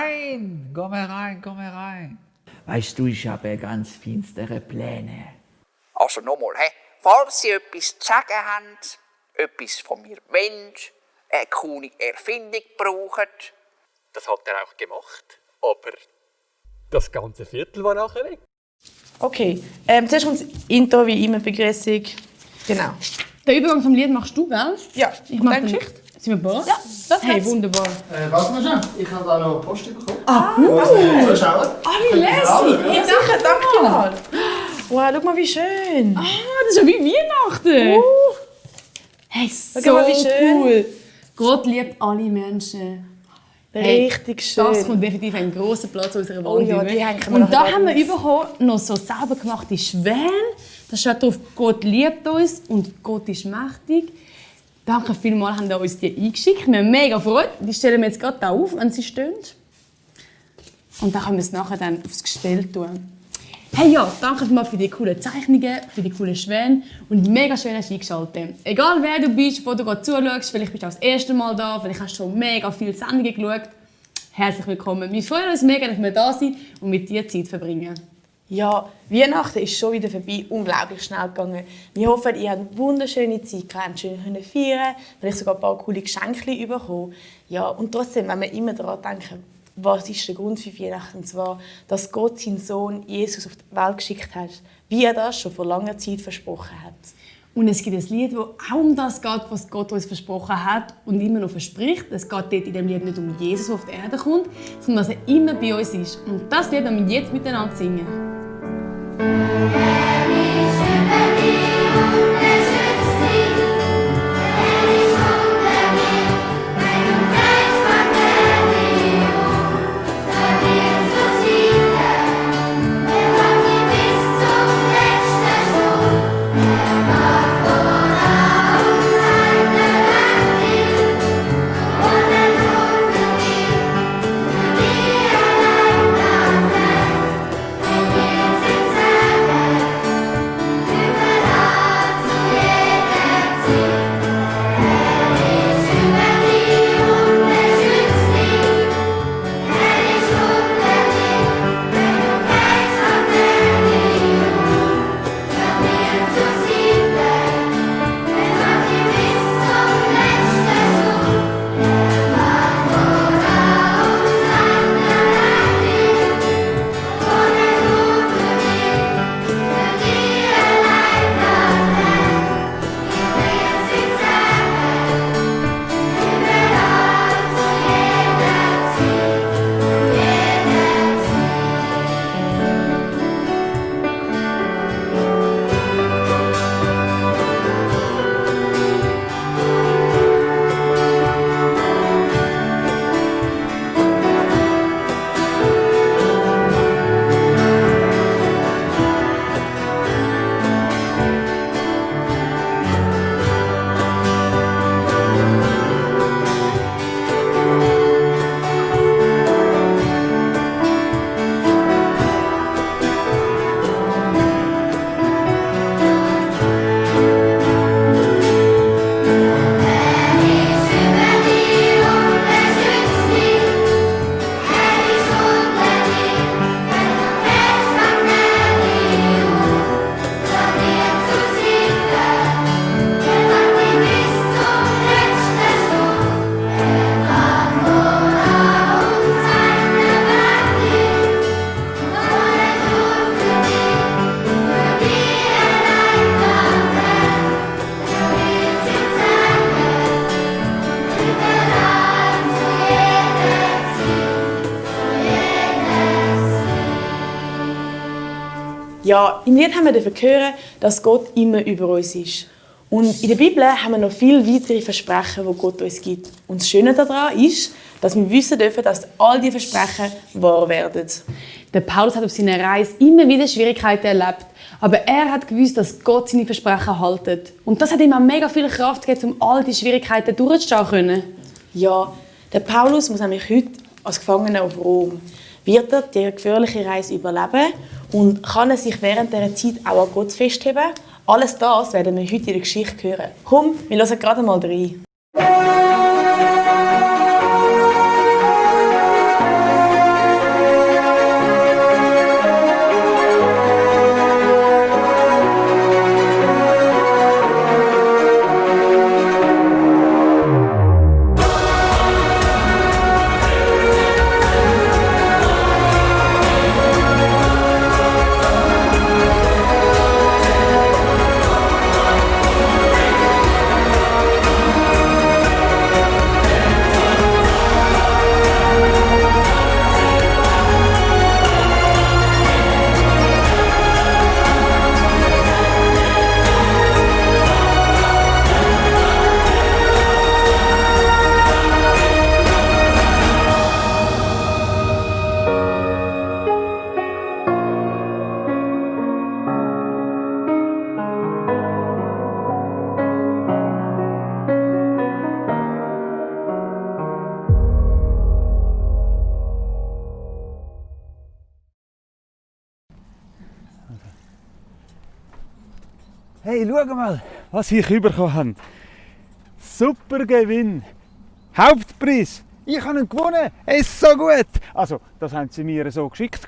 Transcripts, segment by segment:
rein, komm herein, komm herein. Weißt du, ich habe ganz finstere Pläne. Also nochmal, falls Sie etwas zu sagen haben, etwas von mir wollen, eine coole Erfindung brauchen. Das hat er auch gemacht, aber das ganze Viertel war nachher weg. Okay, zuerst kommt das Intro, wie immer Begrüßung. Genau. Den Übergang vom Lied machst du, gell? Ja, Ich mache deine den. Geschichte. Sind wir bereit? Ja, das Hey, geht's. wunderbar. Warte mal schon, ich habe da noch Post bekommen. Ah, Zuschauer. wie lässig! Hey, danke, danke mal. Wow, schau mal, wie schön. Ah, das ist ja wie Weihnachten. Hey, so Schau mal, wie schön. cool. Gott liebt alle Menschen. Richtig schön. Das kommt definitiv einen grossen Platz unserer Oh ja, Wand. die hängen wir Und nachher da haben wir drauf. bekommen noch so selber gemachte Schwäne. Da steht drauf, Gott liebt uns und Gott ist mächtig. Danke vielmals, haben ihr uns die eingeschickt. Wir haben mega Freude. Die stellen wir jetzt gerade da auf, wenn sie stehen. Und dann können wir es nachher dann aufs Gestell tun. Hey ja, danke mal für die coolen Zeichnungen, für die coolen Schwäne und mega schön hast du eingeschaltet. Egal wer du bist, wo du gerade zuschaust, vielleicht bist du auch das erste Mal da, vielleicht hast du schon mega viele Sendungen geschaut. Herzlich willkommen. Wir freuen uns mega, dass wir da sind und mit dir Zeit verbringen. Ja, Weihnachten ist schon wieder vorbei, unglaublich schnell gegangen. Wir hoffen, ihr habt eine wunderschöne Zeit gehabt, schön feiern, vielleicht sogar ein paar coole Geschenke bekommen. Ja, und trotzdem, wenn wir immer daran denken, was ist der Grund für Weihnachten? Und zwar, dass Gott seinen Sohn Jesus auf die Welt geschickt hat, wie er das schon vor langer Zeit versprochen hat. Und es gibt ein Lied, das auch um das geht, was Gott uns versprochen hat und immer noch verspricht. Es geht dort in dem Lied nicht um Jesus, der auf die Erde kommt, sondern dass er immer bei uns ist. Und das Lied werden wir jetzt miteinander singen. Ja, im Lied haben wir hören, dass Gott immer über uns ist. Und in der Bibel haben wir noch viele weitere Versprechen, die Gott uns gibt. Und das Schöne daran ist, dass wir wissen dürfen, dass all diese Versprechen wahr werden. Der Paulus hat auf seiner Reise immer wieder Schwierigkeiten erlebt, aber er hat gewusst, dass Gott seine Versprechen hält. Und das hat ihm auch mega viel Kraft gegeben, um all diese Schwierigkeiten durchzustehen können. Ja, der Paulus muss nämlich heute als Gefangener auf Rom. Wird er die gefährliche Reise überleben und kann er sich während dieser Zeit auch an Gott festheben? Alles das werden wir heute in der Geschichte hören. Komm, wir hören gerade mal rein. Hey, schau mal, was ich bekommen habe. Super Gewinn. Hauptpreis. Ich habe ihn gewonnen. Es ist so gut. Also, das haben sie mir so geschickt.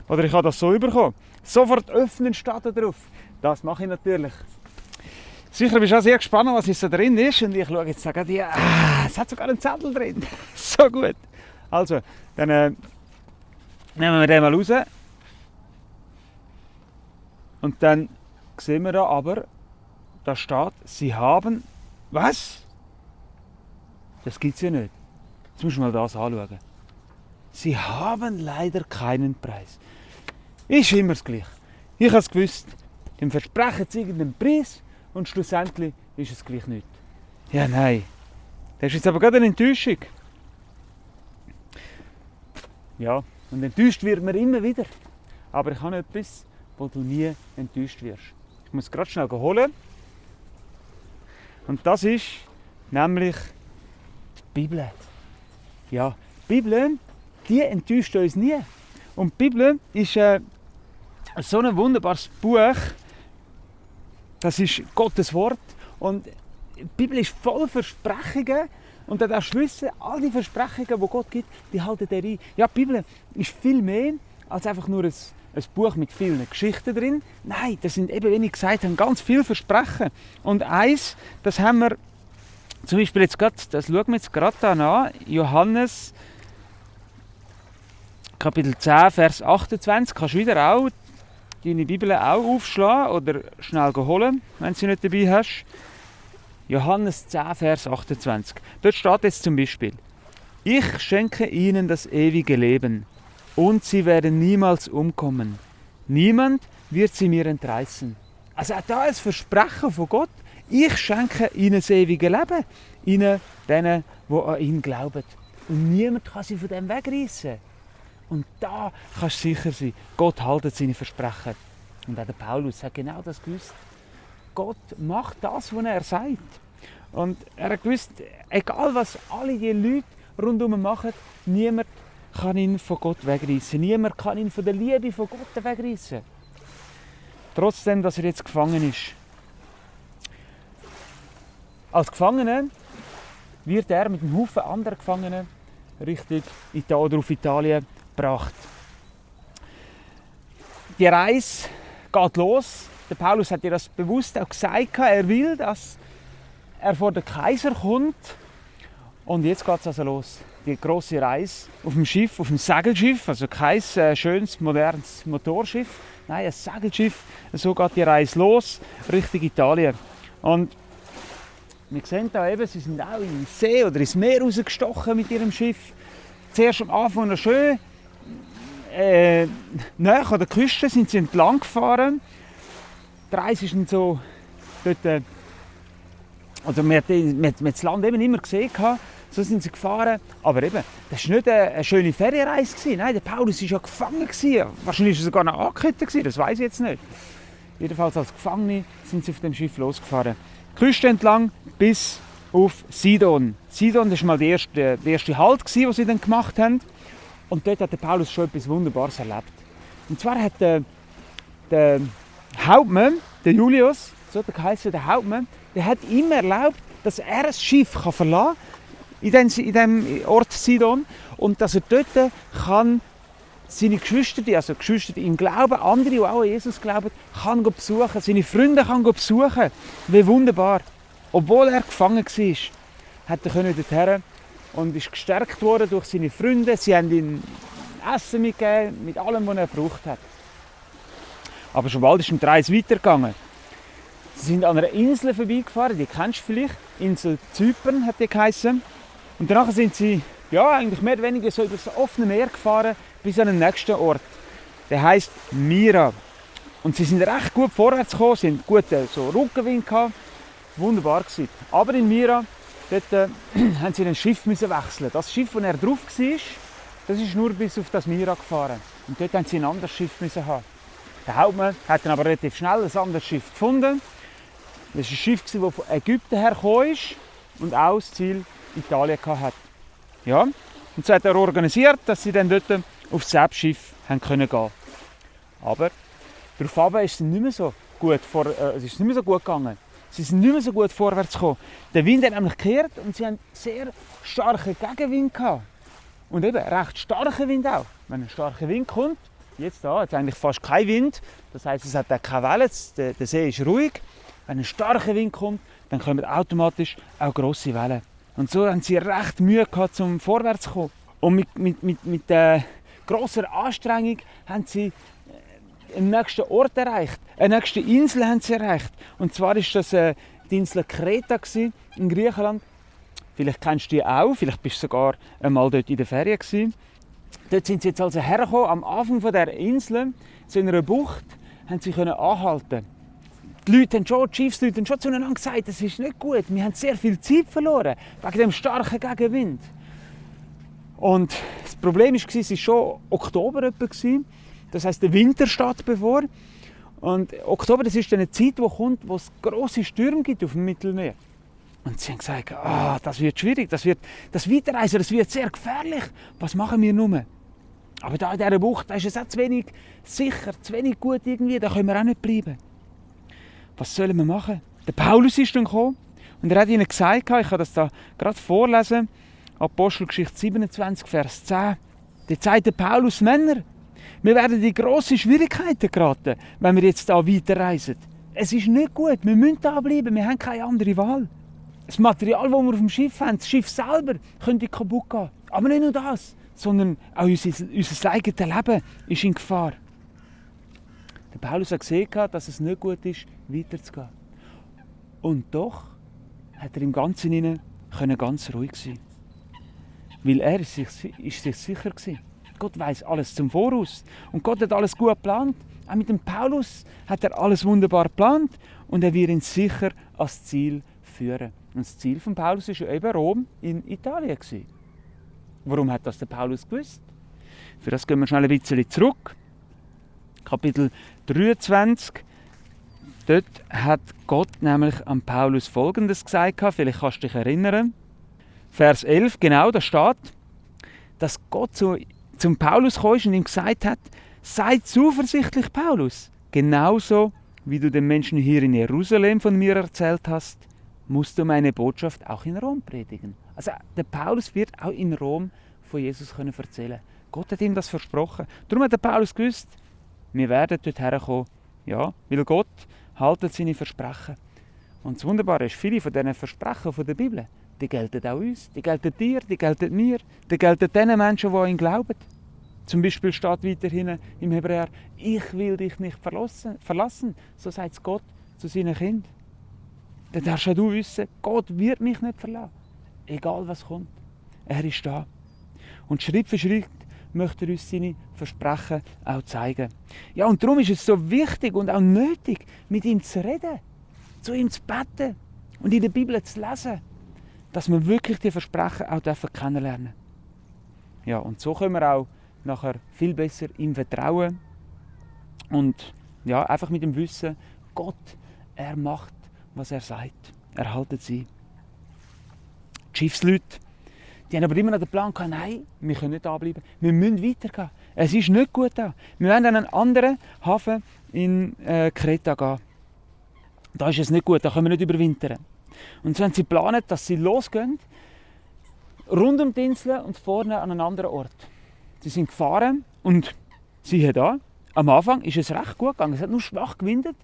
Oder ich habe das so bekommen. Sofort öffnen steht da drauf. Das mache ich natürlich. Sicher bist du auch sehr gespannt, was so drin ist. Und ich schaue jetzt gerade hier. Es hat sogar einen Zettel drin. So gut. Also, dann nehmen wir den mal raus. Und dann sehen wir da aber, da steht, sie haben... Was? Das gibt es ja nicht. Jetzt musst du mal das anschauen. Sie haben leider keinen Preis. Ist immer das Gleiche. Ich habe es gewusst. Dem versprechen sie irgendeinen Preis und schlussendlich ist es gleich nicht. Ja, nein. Das ist jetzt aber gerade eine Enttäuschung. Ja, und enttäuscht wird man immer wieder. Aber ich habe etwas, wo du nie enttäuscht wirst. Ich muss es gerade schnell holen. Und das ist nämlich die Bibel. Ja, die Bibel, die enttäuscht uns nie. Und die Bibel ist so ein wunderbares Buch. Das ist Gottes Wort. Und die Bibel ist voll Versprechungen. Und dann darfst du wissen, all die Versprechungen, die Gott gibt, die halten er ein. Ja, die Bibel ist viel mehr als einfach nur ein Buch mit vielen Geschichten drin. Nein, das sind eben, wie ich gesagt habe, ganz viele Versprechen. Und eins, das haben wir zum Beispiel jetzt gerade, das schauen wir jetzt gerade an, Johannes Kapitel 10, Vers 28. Kannst du wieder auch deine Bibel auch aufschlagen oder schnell holen, wenn du sie nicht dabei hast. Johannes 10, Vers 28. Dort steht jetzt zum Beispiel: Ich schenke ihnen das ewige Leben und sie werden niemals umkommen. Niemand wird sie mir entreißen. Also auch da ein Versprechen von Gott. Ich schenke ihnen das ewige Leben, ihnen, denen, die an ihn glauben. Und niemand kann sie von dem wegreißen. Und da kannst du sicher sein, Gott hält seine Versprechen. Und auch der Paulus hat genau das gewusst. Gott macht das, was er sagt. Und er hat gewusst, egal was alle die Leute rundherum machen, niemand kann ihn von Gott wegreißen. Niemand kann ihn von der Liebe von Gott wegreißen. Trotzdem, dass er jetzt gefangen ist. Als Gefangener wird er mit einem Haufen anderer Gefangenen Richtung auf Italien gebracht. Die Reise geht los. Der Paulus hat dir das bewusst auch gesagt. Er will, dass er vor den Kaiser kommt. Und jetzt geht es also los. Die grosse Reise auf dem Schiff, auf dem Segelschiff. Also kein schönes, modernes Motorschiff. Nein, ein Segelschiff. So geht die Reise los Richtung Italien. Und wir sehen da eben, sie sind auch in den See oder ins Meer rausgestochen mit ihrem Schiff. Zuerst am Anfang noch schön. Nahe an der Küste sind sie entlang gefahren. Die Reise ist so dort, also man hat das Land eben immer gesehen, so sind sie gefahren. Aber eben, das war nicht eine schöne Ferienreise. Nein, der Paulus war ja gefangen. Wahrscheinlich war er sogar noch angekettet, das weiß ich jetzt nicht. Jedenfalls als Gefangene sind sie auf dem Schiff losgefahren. Küste entlang bis auf Sidon. Sidon, das war mal der erste Halt, den sie dann gemacht haben. Und dort hat der Paulus schon etwas Wunderbares erlebt. Und zwar hat der Hauptmann, der Julius, so der Hauptmann, der hat ihm erlaubt, dass er ein Schiff verlassen kann in diesem Ort Sidon und dass er dort kann seine Geschwister, also Geschwister im Glauben, andere, die auch an Jesus glauben, kann besuchen, seine Freunde kann besuchen. Wie wunderbar. Obwohl er gefangen war, hat er dorthin und ist gestärkt worden durch seine Freunde. Sie haben ihm Essen mitgegeben, mit allem, was er gebraucht hat. Aber schon bald ist die Reise weitergegangen. Sie sind an einer Insel vorbeigefahren, die kennst du vielleicht. Insel Zypern hat die geheissen. Und danach sind sie eigentlich mehr oder weniger so über das offene Meer gefahren bis an den nächsten Ort. Der heisst Myra. Und sie sind recht gut vorwärts gekommen, sie hatten guten Rückenwind gehabt. Wunderbar gewesen. Aber in Myra, dort haben sie ein Schiff wechseln. Das Schiff, wo er drauf war, das ist nur bis auf das Myra gefahren. Und dort mussten sie ein anderes Schiff haben. Der Hauptmann hat dann aber relativ schnell ein anderes Schiff gefunden. Das war ein Schiff, das von Ägypten hergekommen ist und auch das Ziel Italien hatte. Ja, und so hat er organisiert, dass sie dann dort auf das Schiff gehen können. Aber darauf ist es nicht mehr so. es ist nicht mehr so gut gegangen. Sie sind nicht mehr so gut vorwärts gekommen. Der Wind hat nämlich gekehrt und sie haben sehr starken Gegenwind gehabt. Und eben recht starken Wind auch. Wenn ein starker Wind kommt, jetzt eigentlich fast kein Wind, das heisst, es hat auch keine Wellen, der See ist ruhig. Wenn ein starker Wind kommt, dann kommen automatisch auch grosse Wellen. Und so haben sie recht Mühe gehabt, um vorwärts zu kommen. Und mit grosser Anstrengung haben sie den nächsten Ort erreicht. Eine nächste Insel haben sie erreicht. Und zwar war das die Insel Kreta in Griechenland. Vielleicht kennst du die auch, vielleicht bist du sogar einmal dort in der Ferien gewesen. Dort sind sie jetzt also hergekommen, am Anfang dieser Insel, so in einer Bucht, haben sie anhalten. Die Schiffsleute haben schon zueinander gesagt, das ist nicht gut, wir haben sehr viel Zeit verloren, wegen dem starken Gegenwind. Und das Problem war, es war schon Oktober, das heisst, der Winter steht bevor. Und Oktober, das ist eine Zeit, die kommt, wo es grosse Stürme gibt auf dem Mittelmeer. Und sie haben gesagt, das wird schwierig, das Weiterreisen, das wird sehr gefährlich. Was machen wir nun? Aber da in dieser Bucht, da ist es auch zu wenig sicher, zu wenig gut irgendwie, da können wir auch nicht bleiben. Was sollen wir machen? Der Paulus ist dann gekommen und er hat ihnen gesagt, ich kann das da gerade vorlesen, Apostelgeschichte 27, Vers 10. Da sagt der Paulus, Männer, wir werden in grosse Schwierigkeiten geraten, wenn wir jetzt hier weiterreisen. Es ist nicht gut, wir müssen da bleiben, wir haben keine andere Wahl. Das Material, das wir auf dem Schiff haben, das Schiff selber, könnte kaputt gehen. Aber nicht nur das, sondern auch unser eigenes Leben ist in Gefahr. Der Paulus hat gesehen, dass es nicht gut ist, weiterzugehen. Und doch hat er im Ganzen innen ganz ruhig sein. Weil er ist sich sicher war. Gott weiss alles zum Voraus. Und Gott hat alles gut geplant. Auch mit dem Paulus hat er alles wunderbar geplant. Und er wird ihn sicher ans Ziel führen. Und das Ziel von Paulus war ja eben Rom in Italien. Warum hat das der Paulus gewusst? Für das gehen wir schnell ein bisschen zurück. Kapitel 23. Dort hat Gott nämlich an Paulus Folgendes gesagt. Vielleicht kannst du dich erinnern. Vers 11, genau, da steht, dass Gott zum Paulus kam und ihm gesagt hat, sei zuversichtlich, Paulus. Genauso wie du den Menschen hier in Jerusalem von mir erzählt hast, musst du meine Botschaft auch in Rom predigen. Also der Paulus wird auch in Rom von Jesus erzählen. Gott hat ihm das versprochen. Darum hat der Paulus gewusst, wir werden dort herkommen. Ja, weil Gott haltet seine Versprechen. Und das Wunderbare ist, viele von diesen Versprechen von der Bibel, die gelten auch uns, die gelten dir, die gelten mir, die gelten den Menschen, die an ihn glauben. Zum Beispiel steht weiterhin im Hebräer, ich will dich nicht verlassen. So sagt Gott zu seinen Kindern. Dann darfst du wissen, Gott wird mich nicht verlassen. Egal was kommt. Er ist da. Und Schritt für Schritt möchte er uns seine Versprechen auch zeigen. Ja, und darum ist es so wichtig und auch nötig, mit ihm zu reden, zu ihm zu beten und in der Bibel zu lesen, dass wir wirklich die Versprechen auch kennenlernen dürfen. Ja, und so können wir auch nachher viel besser ihm vertrauen und ja, einfach mit dem Wissen, Gott, er macht, was er sagt. Er hält sie. Die Schiffsleute, die haben aber immer noch den Plan gehabt, nein, wir können nicht da bleiben, wir müssen weitergehen. Es ist nicht gut da. Wir wollen an einen anderen Hafen in Kreta gehen. Da ist es nicht gut, da können wir nicht überwintern. Und so haben sie geplant, dass sie losgehen, rund um die Insel und vorne an einen anderen Ort. Sie sind gefahren und siehe da, am Anfang ist es recht gut gegangen. Es hat nur schwach gewindet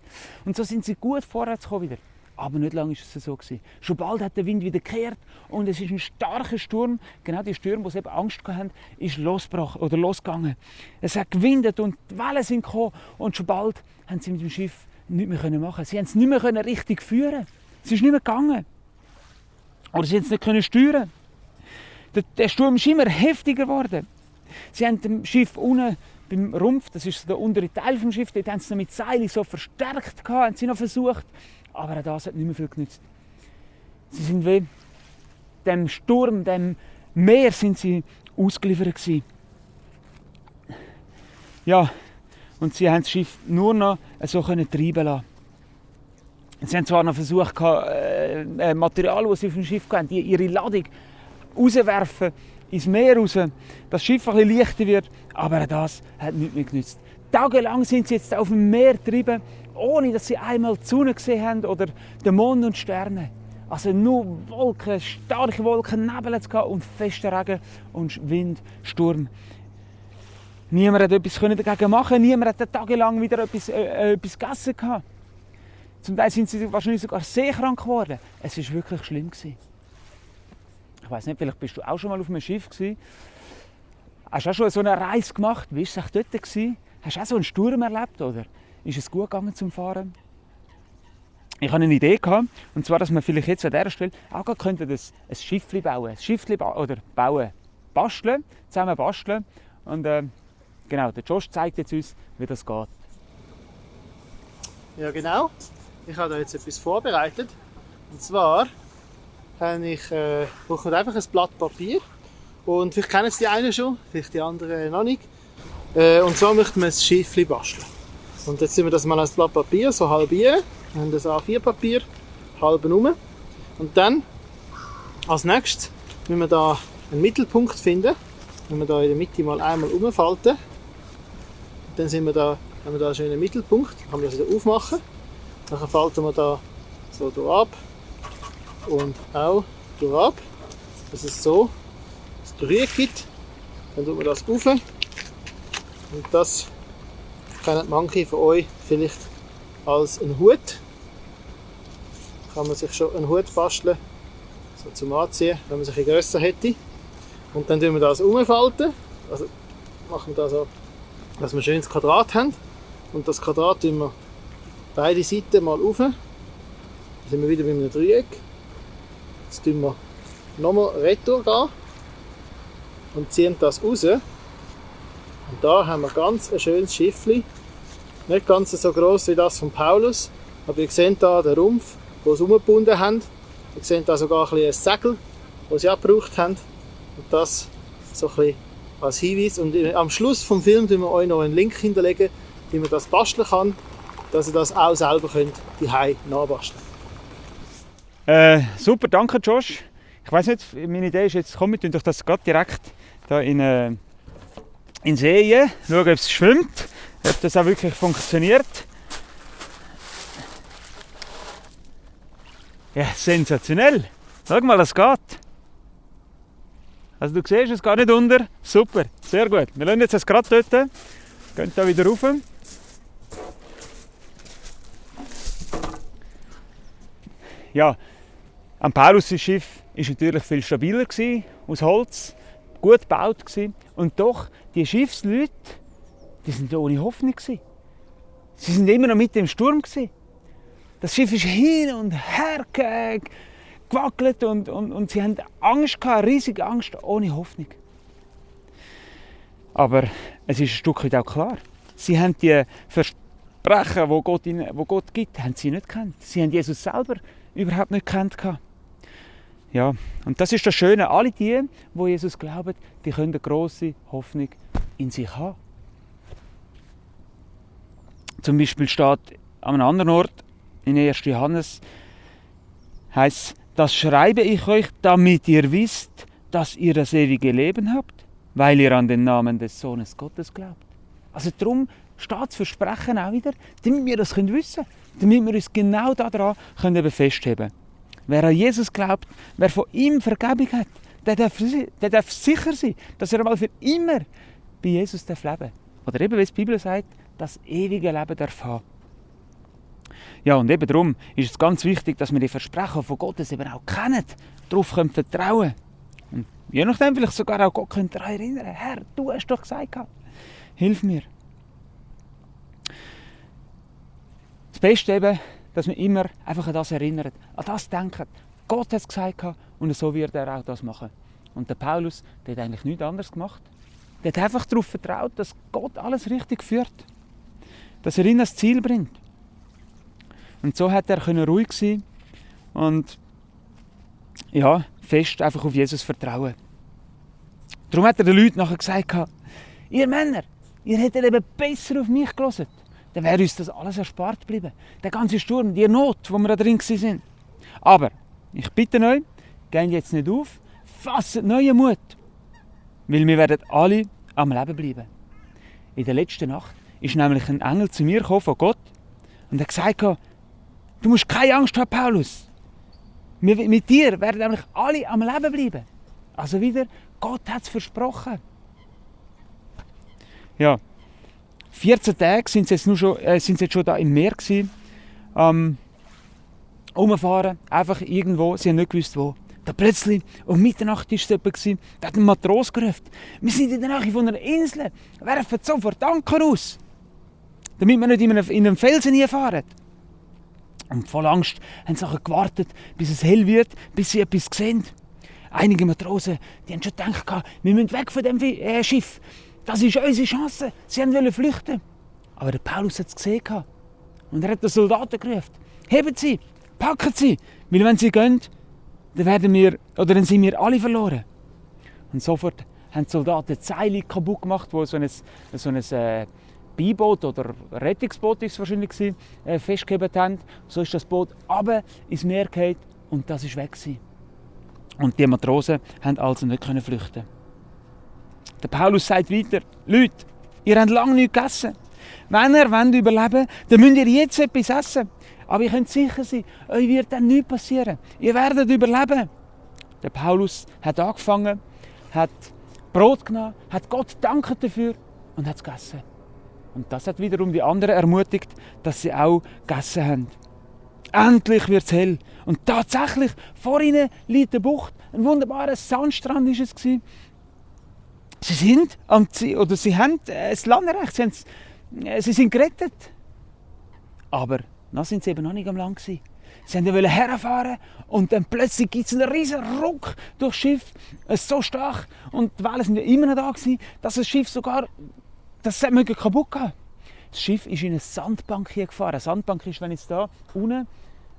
und so sind sie gut vorwärts gekommen wieder. Aber nicht lange war es so. Schon bald hat der Wind wieder gekehrt und es ist ein starker Sturm. Genau die Stürme, die sie eben Angst hatten, ist losgegangen. Es hat gewindet und die Wellen sind gekommen und schon bald haben sie mit dem Schiff nichts mehr machen. Sie haben es nicht mehr richtig führen. Es ist nicht mehr gegangen. Oder sie konnten es nicht steuern. Der Sturm ist immer heftiger geworden. Sie haben das Schiff unten beim Rumpf, das ist der untere Teil des Schiffs, dort haben sie noch mit Seilen so verstärkt, haben sie noch versucht. Aber auch das hat nicht mehr viel genützt. Sie sind wie dem Sturm, dem Meer sind sie ausgeliefert gewesen. Ja, und sie haben das Schiff nur noch so treiben lassen. Sie haben zwar noch versucht, Material, das sie auf dem Schiff hatten, ihre Ladung rauswerfen ins Meer raus, dass das Schiff ein bisschen leichter wird, aber das hat nichts mehr genützt. Tagelang sind sie jetzt auf dem Meer getrieben ohne dass sie einmal die Sonne gesehen haben oder den Mond und die Sterne. Also nur Wolken, starke Wolken, Nebel und fester Regen und Wind, Sturm. Niemand hat etwas dagegen machen. Niemand hat tagelang wieder etwas gegessen. Zum Teil sind sie wahrscheinlich sogar sehr krank geworden. Es war wirklich schlimm. Ich weiss nicht, vielleicht bist du auch schon mal auf einem Schiff gewesen. Hast du auch schon so eine Reise gemacht? Wie war es dort? Hast du auch so einen Sturm erlebt? Oder ist es gut gegangen zum Fahren? Ich hatte eine Idee, und zwar, dass wir vielleicht jetzt an dieser Stelle auch ein Schiffli bauen. Basteln, zusammen basteln. Und genau, der Josh zeigt jetzt uns, wie das geht. Ja, genau. Ich habe da jetzt etwas vorbereitet. Und zwar brauche ich einfach ein Blatt Papier. Und vielleicht kennen es die einen schon, vielleicht die anderen noch nicht. Und zwar möchten wir ein Schiffli basteln. Und jetzt sind wir das mal als Blatt Papier so halbieren. Wir haben das A4-Papier halben rum. Und dann als nächstes müssen wir da einen Mittelpunkt finden. Wenn wir da in der Mitte mal einmal umfalten, dann haben wir da einen schönen Mittelpunkt. Dann können wir das wieder aufmachen. Dann falten wir da so durch ab und auch durch ab, dass es so ein Dreieck gibt. Dann tun wir das auf. Und das kennen manche von euch vielleicht als einen Hut. Kann man sich schon einen Hut basteln, so zum Anziehen, wenn man sich ein grösser hätte. Und dann tun wir das umfalten. Also machen wir das so, dass wir ein schönes Quadrat haben. Und das Quadrat tun wir beide Seiten mal auf. Dann sind wir wieder bei einem Dreieck. Jetzt tun wir nochmal retour gehen und ziehen das raus. Und da haben wir ganz ein schönes Schiffli. Nicht ganz so gross wie das von Paulus, aber ihr seht hier den Rumpf, den sie umgebunden haben. Ihr seht hier sogar ein Segel, das sie auch gebraucht haben. Und das so ein bisschen als Hinweis. Und am Schluss des Films tun wir euch noch einen Link hinterlegen, wie man das basteln kann, dass ihr das auch selber zu Hause nachbasteln könnt. Super, danke Josh. Ich weiss nicht, meine Idee ist jetzt, komm, wir tun doch das gerade direkt da in See, schauen, ob es schwimmt, ob das auch wirklich funktioniert. Ja, sensationell. Schau mal, das geht. Also du siehst, es geht nicht unter. Super, sehr gut. Wir lassen jetzt das gerade dort. Gehen da wieder rauf. Ja, am Paulus' Schiff war natürlich viel stabiler, aus Holz, gut gebaut. Und doch, die Schiffsleute, die sind ohne Hoffnung. Sie sind immer noch mitten im Sturm. Das Schiff ist hin und her gewackelt und sie hatten Angst, riesige Angst, ohne Hoffnung. Aber es ist ein Stück weit auch klar. Sie haben die Versprechen, die Gott gibt, haben sie nicht gekannt. Sie haben Jesus selber überhaupt nicht gekannt. Ja, und das ist das Schöne. Alle die Jesus glauben, die können eine grosse Hoffnung in sich haben. Zum Beispiel steht an einem anderen Ort, in 1. Johannes, heißt: Das schreibe ich euch, damit ihr wisst, dass ihr das ewige Leben habt, weil ihr an den Namen des Sohnes Gottes glaubt. Also darum steht das Versprechen auch wieder, damit wir das wissen können, damit wir uns genau daran festhalten können. Wer an Jesus glaubt, wer von ihm Vergebung hat, der darf sicher sein, dass er einmal für immer bei Jesus leben darf. Oder eben, wie die Bibel sagt, das ewige Leben darf haben. Ja, und eben darum ist es ganz wichtig, dass wir die Versprechen von Gottes eben auch kennen, darauf vertrauen können. Und je nachdem vielleicht sogar auch Gott daran erinnern. Herr, du hast doch gesagt, hilf mir. Das Beste eben, dass wir immer einfach an das erinnern, an das denken. Gott hat es gesagt und so wird er auch das machen. Und der Paulus, der hat eigentlich nichts anderes gemacht. Der hat einfach darauf vertraut, dass Gott alles richtig führt. Dass er ihn ans Ziel bringt. Und so hat er ruhig sein und ja, fest einfach auf Jesus vertrauen. Darum hat er den Leuten nachher gesagt, ihr Männer, ihr hättet eben besser auf mich gehört. Dann wäre uns das alles erspart geblieben. Der ganze Sturm, die Not, wo wir da drin waren. Aber ich bitte euch, geht jetzt nicht auf, fasst neuen Mut. Weil wir werden alle am Leben bleiben. In der letzten Nacht ist nämlich ein Engel zu mir gekommen von Gott Und er hat gesagt, du musst keine Angst haben, Paulus. Mit dir werden nämlich alle am Leben bleiben. Also wieder, Gott hat es versprochen. Ja, 14 Tage sind sie jetzt schon da im Meer gewesen. Rumfahren, einfach irgendwo, sie haben nicht gewusst wo. Da plötzlich, um Mitternacht war es jemand, da hat ein Matros gerufen. Wir sind in der Nähe von einer Insel, werfen sofort Anker aus, damit wir nicht in einen Felsen fahren. Und voll Angst haben sie gewartet, bis es hell wird, bis sie etwas sehen. Einige Matrosen, die haben schon gedacht, wir müssen weg von dem Schiff. Das ist unsere Chance. Sie wollten flüchten. Aber der Paulus hat es gesehen. Und er hat den Soldaten gerufen. Heben Sie, packen Sie, weil wenn Sie gehen, dann sind wir alle verloren. Und sofort haben die Soldaten die Seile kaputt gemacht, wo so ein Beiboot oder Rettungsboot ist es wahrscheinlich festgehalten haben. So ist das Boot runter ins Meer gefallen und das war weg. Und die Matrosen konnten also nicht flüchten. Der Paulus sagt weiter, Leute, ihr habt lange nichts gegessen. Wenn ihr überleben wollt, dann müsst ihr jetzt etwas essen. Aber ihr könnt sicher sein, euch wird dann nichts passieren. Ihr werdet überleben. Der Paulus hat angefangen, hat Brot genommen, hat Gott danken dafür und hat es gegessen. Und das hat wiederum die anderen ermutigt, dass sie auch gegessen haben. Endlich wird es hell. Und tatsächlich, vor ihnen liegt eine Bucht. Ein wunderbarer Sandstrand war es. Sie haben das Land erreicht. Sie sind gerettet. Aber noch sind sie eben noch nicht am Land gewesen. Sie wollten herfahren und dann plötzlich gibt es einen riesen Ruck durchs Schiff. So stark. Und die Wellen waren ja immer noch da gewesen, dass das Schiff sogar kaputt gehen. Das Schiff ist in eine Sandbank hier gefahren. Eine Sandbank ist, wenn jetzt da unten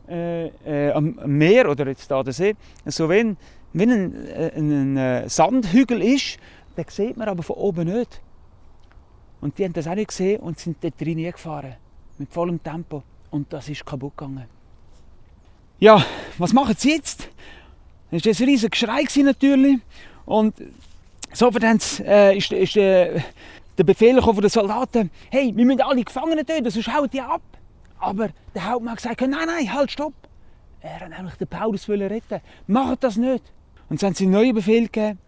am Meer oder jetzt da der See, so wenn ein Sandhügel ist, den sieht man aber von oben nicht. Und die haben das auch nicht gesehen und sind dort rein gefahren. Mit vollem Tempo. Und das ist kaputt gegangen. Ja, was machen sie jetzt? Das war ein riesiges Geschrei natürlich. Und sofort ist der Befehl von den Soldaten, hey, wir müssen alle Gefangenen töten, sonst hauen die ab. Aber der Hauptmann hat gesagt, nein, halt, stopp. Er wollte nämlich den Paulus retten. Macht das nicht. Und dann haben sie einen neuen Befehl gegeben.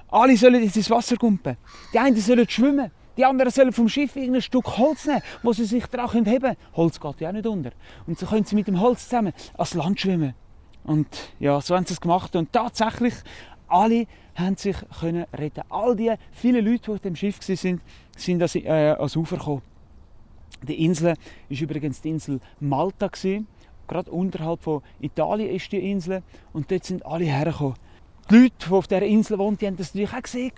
Alle sollen jetzt ins Wasser kumpen. Die einen sollen schwimmen. Die anderen sollen vom Schiff ein Stück Holz nehmen, wo sie sich daran heben können. Holz geht ja auch nicht unter. Und so können sie mit dem Holz zusammen ans Land schwimmen. Und ja, so haben sie es gemacht. Und tatsächlich, alle haben sich retten. All die vielen Leute, die auf dem Schiff waren, sind ans Ufer gekommen. Die Insel war übrigens die Insel Malta. Gerade unterhalb von Italien ist die Insel. Und dort sind alle hergekommen. Die Leute, die auf dieser Insel wohnen, die haben das natürlich auch gesehen.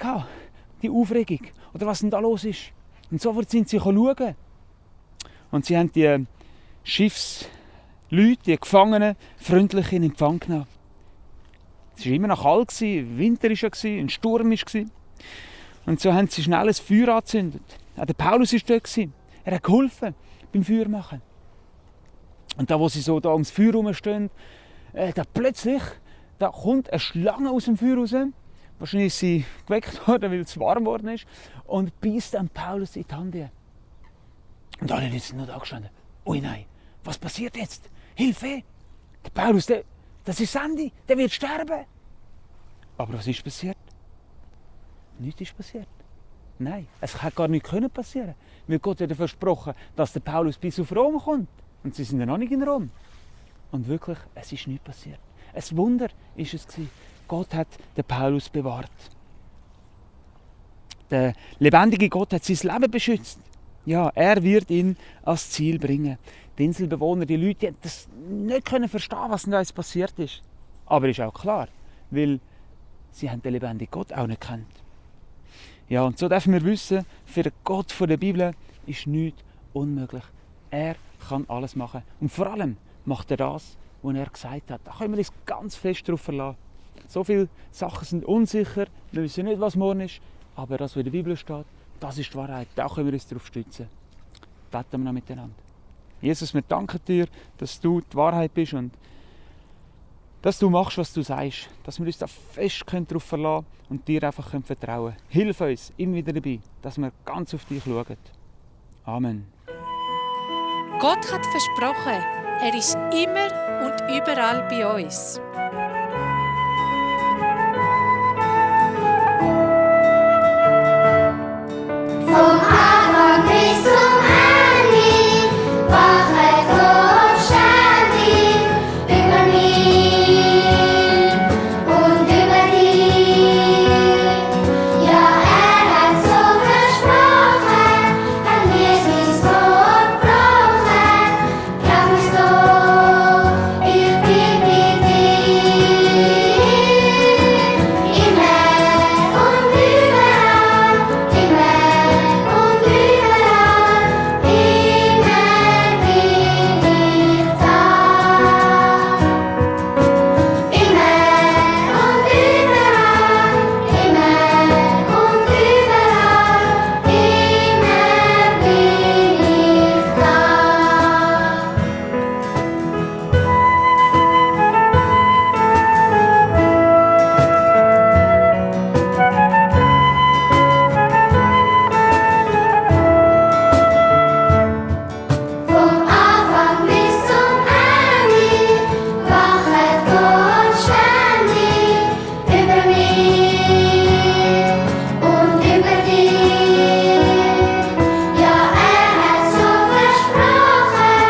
Die Aufregung. Oder was denn da los ist. Und sofort sind sie schauen. Und sie haben die Schiffsleute, die Gefangenen, freundlich in Empfang genommen. Es war immer noch kalt, Winter war, ein Sturm war. Und so haben sie schnell ein Feuer angezündet. Auch der Paulus war dort. Er hat geholfen beim Feuer machen. Und da, wo sie so da ums Feuer herumstehen, plötzlich kommt eine Schlange aus dem Feuer raus. Wahrscheinlich ist sie geweckt worden, weil es warm geworden ist. Und beißt dann Paulus in die Hand. Und alle Leute sind nur da gestanden. Ui nein, was passiert jetzt? Hilfe! Der Paulus, das ist Sandy, der wird sterben. Aber was ist passiert? Nichts ist passiert. Nein, es hätte gar nicht passieren können. Weil Gott hat versprochen, dass der Paulus bis auf Rom kommt. Und sie sind ja noch nicht in Rom. Und wirklich, es ist nichts passiert. Ein Wunder war es. Gott hat den Paulus bewahrt. Der lebendige Gott hat sein Leben beschützt. Ja, er wird ihn ans Ziel bringen. Die Inselbewohner, die Leute, die haben das nicht verstehen, was da jetzt passiert ist. Aber ist auch klar, weil sie haben den lebendigen Gott auch nicht kennt. Ja, und so dürfen wir wissen, für den Gott der Bibel ist nichts unmöglich. Er kann alles machen. Und vor allem macht er das, was er gesagt hat. Da können wir uns ganz fest darauf verlassen. So viele Sachen sind unsicher, wir wissen nicht, was morgen ist. Aber das, was in der Bibel steht, das ist die Wahrheit. Da können wir uns darauf stützen. Beten wir noch miteinander. Jesus, wir danken dir, dass du die Wahrheit bist und dass du machst, was du sagst. Dass wir uns da fest darauf verlassen und dir einfach vertrauen können. Hilf uns immer wieder dabei, dass wir ganz auf dich schauen. Amen. Gott hat versprochen, er ist immer und überall bei uns. Vom Anfang bis zum Ende wachet Gott ständig über mich und über dich. Ja, hat so versprochen, hat mir sein Wort gebrochen. Glaub mir's doch, ich bin bei dir. Immer und überall, immer und überall, immer bin ich da. Immer und überall, immer und überall, immer bin ich da. Vom Anfang bis zum Ende wachet Gott ständig über mich und über dich. Ja, hat so versprochen,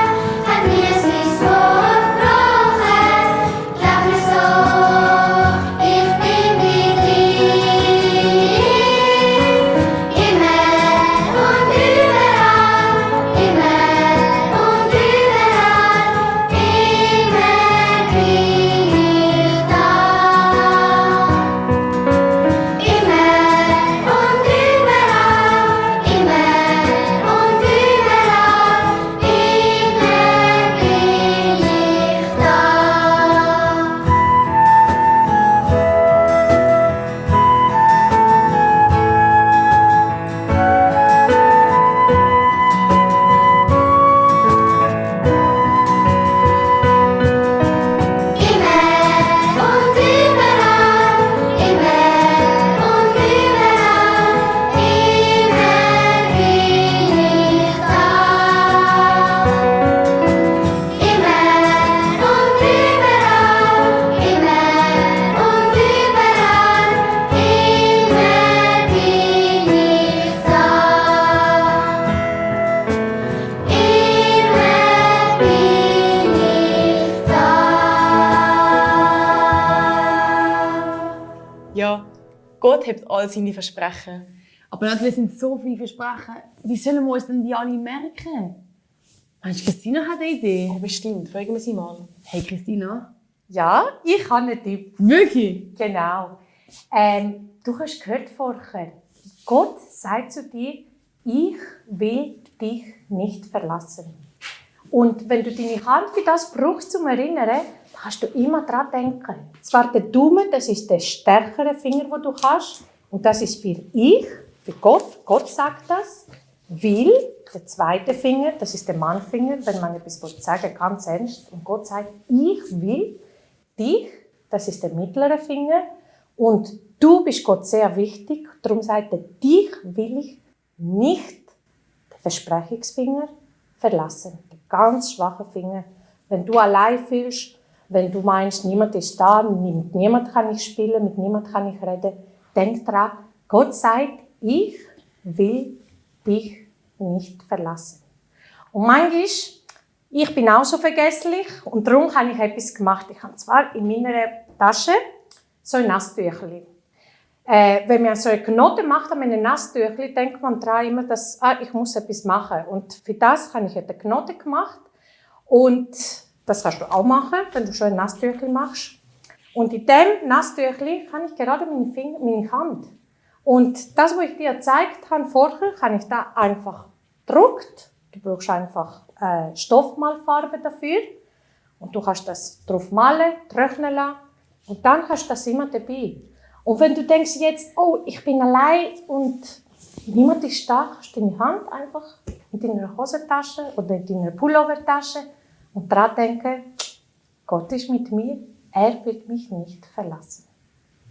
hat mir sein Wort gebrochen. Glaub mir's doch, ich bin bei dir. Immer und überall, immer und überall, immer bin ich da. Immer und überall, immer und überall, immer bin ich da. Immer und überall, immer und überall, immer bin ich da. Immer und überall, immer und überall, immer bin ich da. Immer bin ich da. Ja, Gott hebt all seine Versprechen. Aber natürlich sind so viele Versprechen. Wie sollen wir uns denn die alle merken? Meinst du, Christina hat eine Idee? Oh, bestimmt. Fragen wir sie mal. Hey Christina. Ja, ich habe einen Tipp. Wirklich? Genau. Du hast gehört vorher, Gott sagt zu dir, ich will dich nicht verlassen. Und wenn du deine Hand für das brauchst, zum Erinnern, kannst du immer daran denken. Zwar der Daumen, das ist der stärkere Finger, den du hast. Und das ist für ich, für Gott. Gott sagt das. Will, der zweite Finger, das ist der Mannfinger, wenn man etwas sagen will, ganz ernst. Und Gott sagt, ich will dich, das ist der mittlere Finger. Und du bist Gott sehr wichtig. Darum sagt er, dich will ich nicht, der Versprechungsfinger, verlassen. Der ganz schwache Finger. Wenn du allein fühlst, wenn du meinst, niemand ist da, mit niemand kann ich spielen, mit niemand kann ich reden, denk dran, Gott sagt, ich will dich nicht verlassen. Und manchmal, ich bin auch so vergesslich und darum habe ich etwas gemacht. Ich habe zwar in meiner Tasche so ein Nasstüchli. Wenn man so eine Knote macht an einem Nasstüchli, denkt man daran immer, dass ich muss etwas machen. Und für das habe ich eine Knote gemacht. Und das kannst du auch machen, wenn du schon ein Nasstüchli machst. Und in diesem Nasstüchli habe ich gerade meine Hand. Und das, was ich dir gezeigt habe vorher, habe ich da einfach gedruckt. Du brauchst einfach Stoffmalfarbe dafür. Und du kannst das drauf malen, trocknen lassen. Und dann hast du das immer dabei. Und wenn du denkst jetzt, oh, ich bin allein und niemand ist da, hast du deine Hand einfach in deiner Hosentasche oder in deiner Pullovertasche und daran denken, Gott ist mit mir, er wird mich nicht verlassen.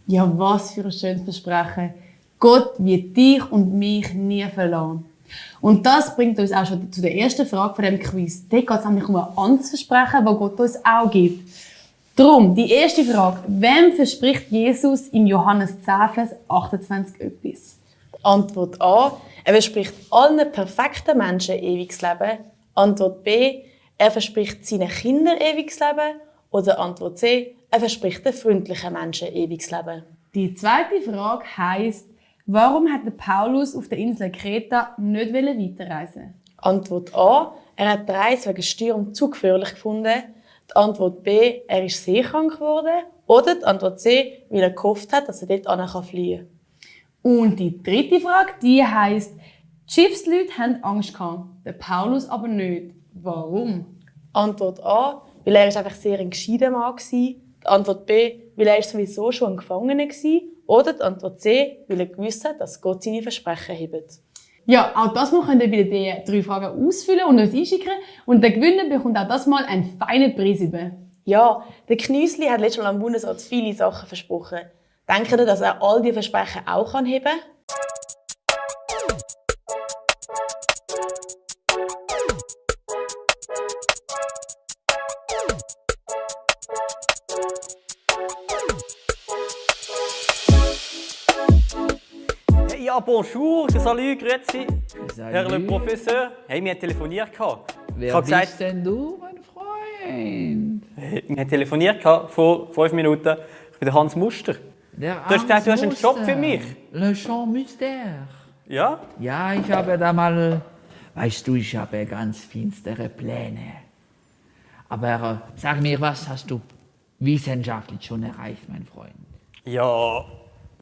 Ja, was für ein schönes Versprechen. Gott wird dich und mich nie verlassen. Und das bringt uns auch schon zu der ersten Frage von diesem Quiz. Dort geht es nämlich um ein Amtsversprechen, das Gott uns auch gibt. Darum, die erste Frage. Wem verspricht Jesus in Johannes 10, Vers 28 etwas? Antwort A. Er verspricht allen perfekten Menschen ewiges Leben. Antwort B. Er verspricht seinen Kindern ewiges Leben. Oder Antwort C. Er verspricht den freundlichen Menschen ewiges Leben. Die zweite Frage heisst, warum hat der Paulus auf der Insel Kreta nicht weiterreisen? Antwort A. Er hat die Reise wegen Sturm zu gefährlich gefunden. Die Antwort B. Er ist seekrank geworden. Oder die Antwort C. Weil er gehofft hat, dass er dort fliehen kann. Und die dritte Frage, die heisst, die Schiffsleute hatten Angst gehabt, der Paulus aber nicht. Warum? Antwort A. Weil er einfach sehr ein gescheiter Mann war. Die Antwort B. Weil er sowieso schon ein Gefangener war. Oder die Antwort C. Weil er gewusst hat, dass Gott seine Versprechen hebt. Ja, auch das Mal könnt ihr wieder die 3 Fragen ausfüllen und uns einschicken. Und der Gewinner bekommt auch das Mal einen feinen Preis über. Ja, der Knüssli hat letztes Mal am Bundesrat viele Sachen versprochen. Denkt ihr, dass er all diese Versprechen auch heben kann? Hey, ja, bonjour, salut, grüezi. Salut. Herr le Professeur. Hey, wir haben telefoniert. Wer Ich habe gesagt, bist denn du, mein Freund? wir haben telefoniert vor 5 Minuten. Ich bin der Hans Muster. Der Du hast gesagt, du hast einen Hans Job Muster. für mich. Le Champ Mystère. Ja? Ja, ich habe da mal, weißt du, ich habe ganz finstere Pläne. Aber sag mir, was hast du wissenschaftlich schon erreicht, mein Freund? Ja,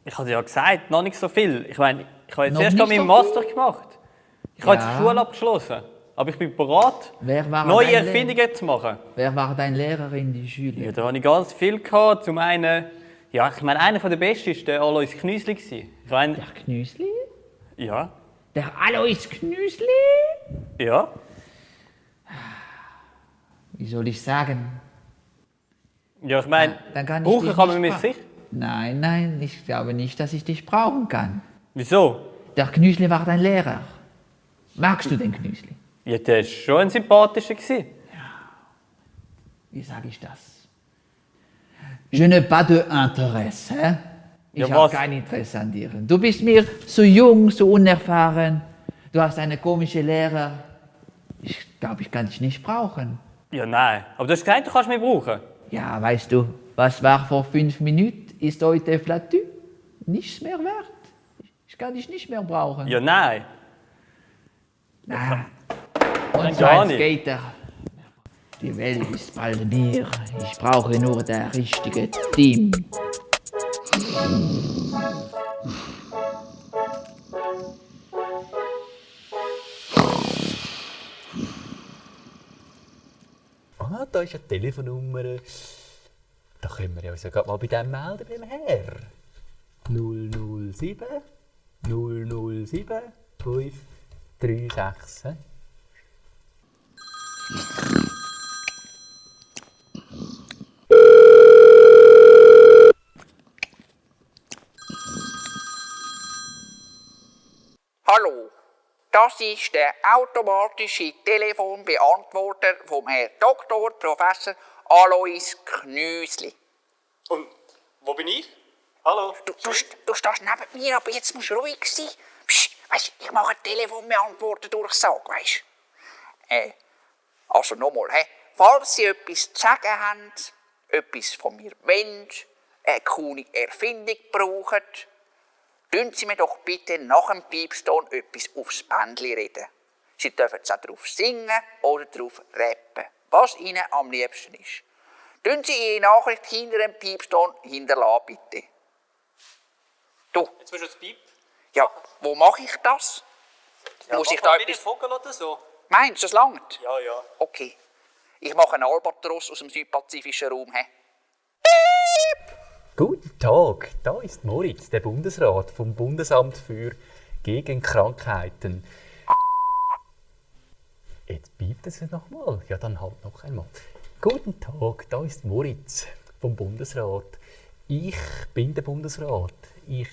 ich habe ja gesagt, noch nicht so viel. Ich meine, ich habe jetzt Noch erst nicht meinen so Master viel? gemacht. Ich habe jetzt Ja. die Schule abgeschlossen. Aber ich bin bereit, Wer war neue dein Erfindungen zu machen. Wer war dein Lehrer in die Schule? Ja, da hatte ich ganz viel gehabt. Zum einen, ja, ich meine, einer der besten war der Alois Knüssli. Ich meine, Der Knüsli? ja, Der Alois Knüsli? ja. Wie soll ich sagen? Ja, ich meine, Dann kann ich brauchen dich kann man nicht mich bra- sicher. Nein, ich glaube nicht, dass ich dich brauchen kann. Wieso? Der Knüsli war dein Lehrer. Magst du den Knüsli? Ja, der war schon ein sympathischer. Wie sage ich das? Je n'ai pas de intérêt. Hein? Ich Ja, habe was? kein Interesse an dir. Du bist mir so jung, so unerfahren. Du hast eine komische Lehre. Ich glaube, ich kann dich nicht brauchen. Ja, nein. Aber du hast gesagt, du kannst mich brauchen. Ja, weißt du, was war vor 5 Minuten, ist heute flattu. Nichts mehr wert. Ich kann dich nicht mehr brauchen. Ja, nein. Ah. Und so gar ein nicht. Skater. Die Welt ist bald mir. Ich brauche nur das richtige Team. Ah, da ist eine Telefonnummer. Da können wir uns ja gerade mal bei dem melden, beim Herr. 007 007 536. Hallo, das ist der automatische Telefonbeantworter vom Herrn Dr. Professor Alois Knüsli. Und wo bin ich? Hallo? Du stehst neben mir, aber jetzt musst du ruhig sein. Psst, weisst, ich mache einen Telefonbeantworter Durchsage, weisst. Also nochmal, falls Sie etwas zu sagen haben, etwas von mir wollen, eine coole Erfindung brauchen, tun Sie mir doch bitte nach dem Piepston etwas aufs Bändchen reden. Sie dürfen es auch drauf singen oder drauf rappen, was Ihnen am liebsten ist. Tun Sie Ihre Nachricht hinter dem Piepston hinterlassen, bitte. Du. Jetzt musst du das Piep. Ja, wo mache ich das? Ja, Muss ich mach da mal wieder etwas... Vogel oder so? Meinst du, das langt? Ja, ja. Okay. Ich mache einen Albatros aus dem südpazifischen Raum. Guten Tag, da ist Moritz, der Bundesrat vom Bundesamt für Gegenkrankheiten. Jetzt piept es nochmal. Ja, dann halt noch einmal. Guten Tag, da ist Moritz vom Bundesrat. Ich bin der Bundesrat. Ich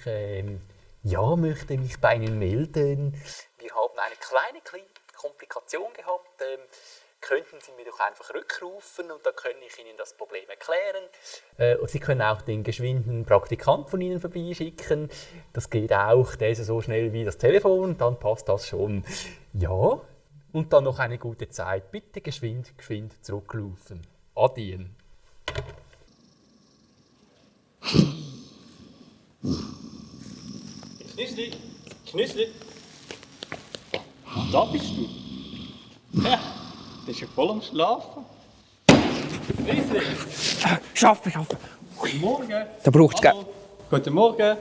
möchte mich bei Ihnen melden. Wir haben eine kleine Komplikation gehabt. Könnten Sie mir doch einfach rückrufen und dann kann ich Ihnen das Problem erklären. Und Sie können auch den geschwinden Praktikant von Ihnen vorbeischicken. Das geht auch, der ist so schnell wie das Telefon, dann passt das schon. Ja, und dann noch eine gute Zeit. Bitte geschwind zurückrufen. Adien. Knüssli. Da bist du. Ja, du bist ja voll am Schlafen. Knüssli. Schaffen. Guten Morgen. Da braucht's Hallo. Guten Morgen.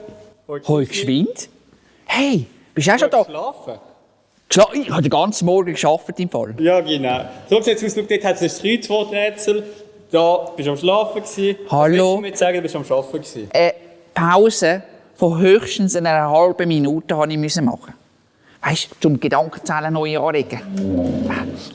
Hoi, geschwind. Hey, bist du auch schon da? Schlafen? Ich habe den ganzen Morgen gearbeitet im Fall. Ja, genau. So sieht es aus, dort hat es ein Kreuzworträtsel. Da bist du am Schlafen gewesen. Hallo. Was willst du mir jetzt sagen, du bist am Arbeiten gewesen? Pause von höchstens einer halben Minute musste ich machen. Weißt du, um die Gedankenzellen neu anregen.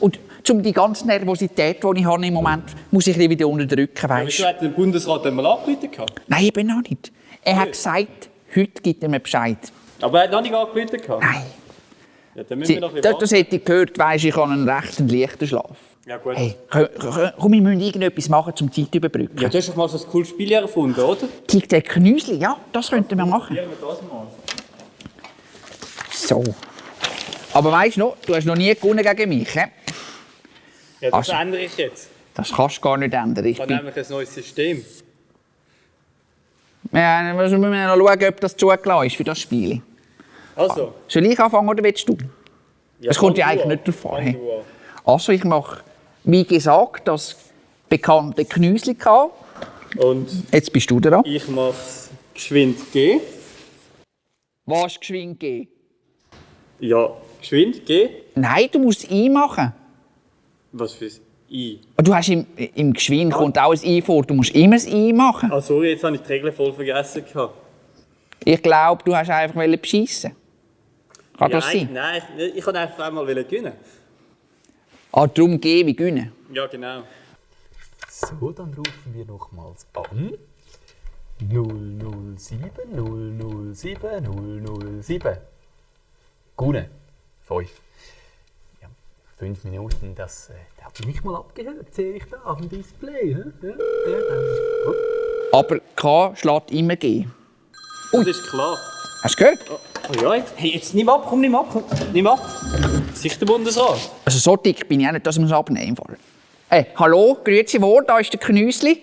Und um die ganze Nervosität, die ich habe im Moment habe, muss ich wieder unterdrücken. Weißt Du hast den Bundesrat einmal angerufen? Nein, eben noch nicht. Er hat gesagt, heute gibt er mir Bescheid. Aber er hat noch nicht angerufen? Nein. Ja, dann müssen wir noch ein bisschen Das hätte ich gehört, weisst, ich habe einen recht leichten Schlaf. Ja, gut. Hey, komm, wir müssen irgendetwas machen, um die Zeit zu überbrücken. Ja, du hast doch mal so ein cooles Spiel erfunden, oder? Kick der Knüsli, ja, das könnten wir machen. Probieren wir das mal. So. Aber weisst du noch, du hast noch nie gewonnen gegen mich, he? Ja, das Also, ändere ich jetzt. Das kannst du gar nicht ändern. Ich habe nämlich ein neues System. Ja, müssen wir noch schauen, ob das zugelassen ist für das Spiel. Also. Soll ich anfangen oder willst du? Ja, Das kommt ja fang du eigentlich an. nicht davon. Fang he? du an. Also, ich mache, wie gesagt, das bekannte Knüsli. Und jetzt bist du dran. Ich mache es geschwind G. Was geschwind G? Ja, geschwind G. Nein, du musst I machen. Was fürs I? Du hast im Geschwind kommt auch ein I vor. Du musst immer ein I machen. Ah, sorry, jetzt habe ich die Regeln voll vergessen. Ich glaube, du hast einfach beschissen. Kann das sein? Nein, ich wollte einfach einmal gewinnen. Ah, darum G wie gewinnen. Ja, genau. So, dann rufen wir nochmals an. 007 007 007. Gewonnen. 5. Ja, 5 Minuten, das hat sich nicht mal abgehört, sehe ich da auf dem Display. Oh. Aber K schlägt immer G. Das ist klar. Hast du gehört? Oh ja, jetzt nimm ab, komm, nimm ab. Sicher der Bundesrat. Also so dick bin ich auch nicht, dass wir es abnehmen wollen. Hey, hallo, grüezi wohl, da ist der Knüsli.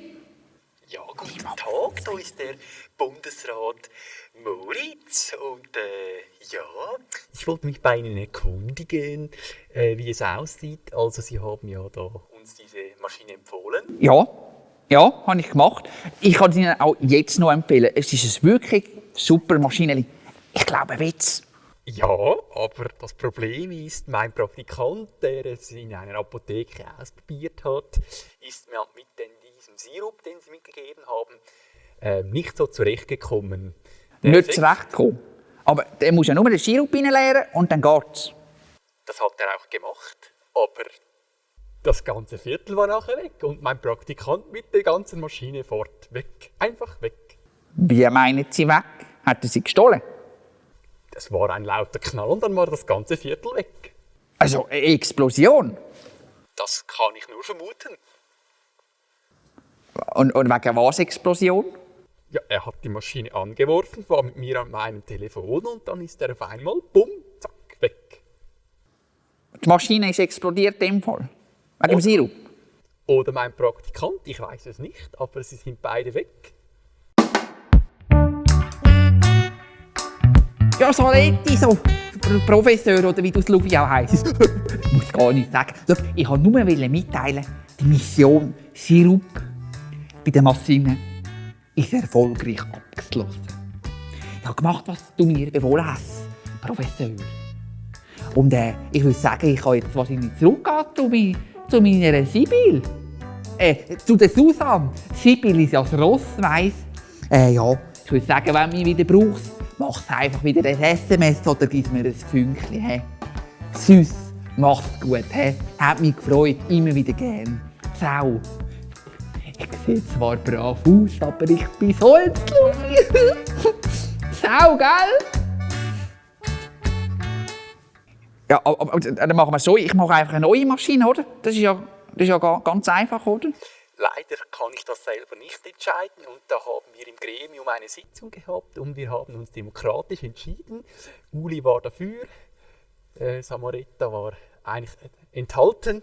Ja, guten Tag, so ist der Bundesrat Moritz. Und ja, ich wollte mich bei Ihnen erkundigen, wie es aussieht. Also Sie haben ja da uns diese Maschine empfohlen. Ja, habe ich gemacht. Ich kann es Ihnen auch jetzt noch empfehlen. Es ist eine wirklich super Maschine. Ich glaube, ein Witz. Ja, aber das Problem ist, mein Praktikant, der es in einer Apotheke ausprobiert hat, ist mit diesem Sirup, den Sie mitgegeben haben, nicht so zurechtgekommen. Nicht zurechtgekommen. Aber der muss ja nur den Sirup reinleeren und dann geht's. Das hat er auch gemacht, aber das ganze Viertel war nachher weg und mein Praktikant mit der ganzen Maschine fort. Weg, einfach weg. Wie meinen Sie weg? Hat er sie gestohlen? Das war ein lauter Knall und dann war das ganze Viertel weg. Also eine Explosion? Das kann ich nur vermuten. Und wegen was Explosion? Ja, er hat die Maschine angeworfen, war mit mir an meinem Telefon und dann ist er auf einmal, bumm, zack, weg. Die Maschine ist explodiert in dem Fall? Wegen dem Sirup? Oder mein Praktikant, ich weiß es nicht, aber sie sind beide weg. Ja, Saletti, so Professor oder wie du es Lufi auch heisst. Ich muss gar nicht sagen. Ich wollte nur mitteilen, die Mission Sirup bei der Maschine ist erfolgreich abgeschlossen. Ich habe gemacht, was du mir befohlen hast, Professor. Und ich würde sagen, ich kann jetzt wahrscheinlich zurückgehen zu meiner Sibyl. Zu der Susan. Sibyl ist ja das Ross, weiss. Ja, ich würde sagen, wenn du mich wieder brauchst, machst einfach wieder ein SMS oder gib mir ein Fünkchen. He? Süß, mach's gut. He? Hat mich gefreut, immer wieder gern. Ciao. Ich sehe zwar brav aus, aber ich bin so Ciao, gell? Ja, aber dann machen wir so, ich mache einfach eine neue Maschine, oder? Das ist ja ganz einfach, oder? Leider kann ich das selber nicht entscheiden und da haben wir im Gremium eine Sitzung gehabt und wir haben uns demokratisch entschieden. Uli war dafür, Samaretta war eigentlich enthalten.